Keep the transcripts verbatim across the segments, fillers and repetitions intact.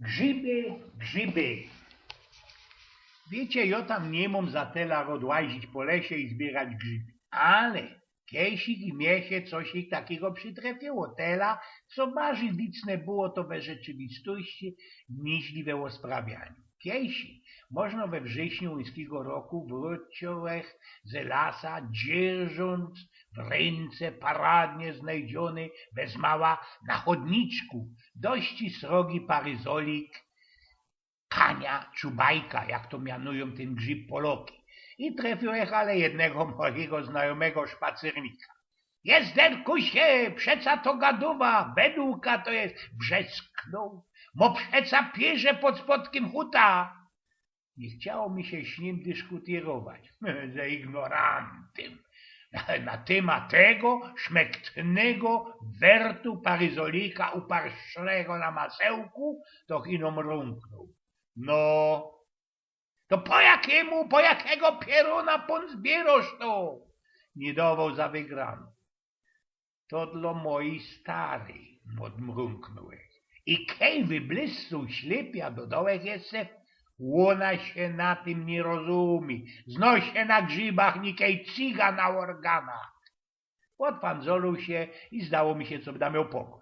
Grzyby, grzyby. Wiycie, jo tam niy mōm za tela rod łazić po lesie i zbiyrać grzyby. Ale kejsik i mie sie cosik takigo przitrefiyło. Tela, co bardzij wicne było to we rzeczywisłości, niźli we ôsprawianiu. Kejsik, możno we wrześniu łyńskigo roku wrōciołech ze lasa, dzierżōnc w rynce paradnie znojdziōny bez mała na chodniczku dości srogi paryzolik kania czubajka, jak to mianujōm tyn grzyb Poloki. I trefiołech ale jednego mojigo znajōmego szpacyrnika. „Jezderkusie, przeca to gadowa, bedulka to je”, wrzesknōł. „Mo przeca pierze pod spodkym huta”. Niy chciało mi sie z nim dyszkutyrować. Ze ignorantym na, na tymat tego szmektnego wertu paryzolika uparsznego na masełku, to ino mrōmknōł: „No, to po jakimu, po jakigo pierōna pōn zbiyrosz to?” Niy dowoł za wygrano. „To dlō mojij staryj”, odmrōmknōłech. I kej wyblysnōł ślypia, dodołech jeszcze: „Ôna sie na tym niy rozumie. Zno sie na grzybach, nikej cyga na ôrganach”. Ôdfandzoloł sie i zdało mi sie, co byda mioł pokōn.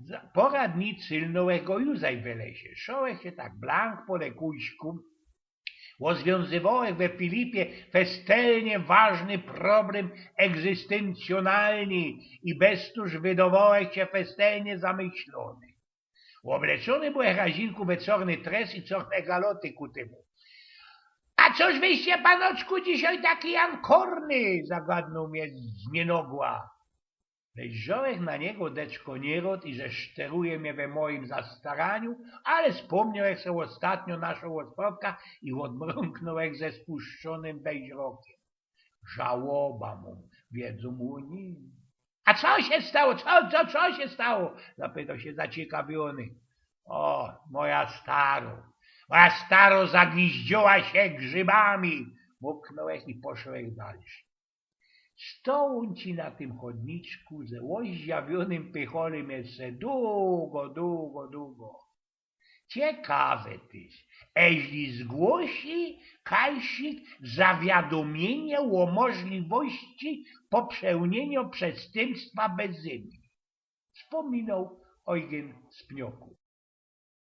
Za pora dni cylnōłech go już zaś we lesie. Szołech sie tak blank po lekujśku, ôzwiōnzywołech we Filipie festelnie ważny problem egzystyncjōnalny i bez to wydowołech sie festelnie zamyślōny. Ôbleczōny byłech razinku we czōrny tres i czōrne galoty ku tymu. „A cōż wyście, panoczku, dzisiej taki jankorny?” zagadnōł mie z niynogła. Wejrzołech na niego deczko niyroz i że szteruje mie we mojim zastaraniu, ale spōmniołech se ôstatnio nasza ôsprowka i ôdmrōmknōłech ze spuszczōnym wejrzokym. „Żałoba mōm, wiedzōm ô nim”. „A co sie stało? Co, co, co sie stało?” zapytoł sie zaciekawiōny. „Ô, moja staro, moja staro zagwiździoła sie grzybami”, muknōłech i poszołech dalszy. Stołōm ci na tym chodniczku ze ôzdziawiōnym pycholym jeszcze dugo, dugo, dugo. Ciekawe tyż, eźli zgłosi kajsik zawiadōmiynie ô możliwości popełniynio przestymstwa bez zymie. Spōminōł Eugyn z Pnioku.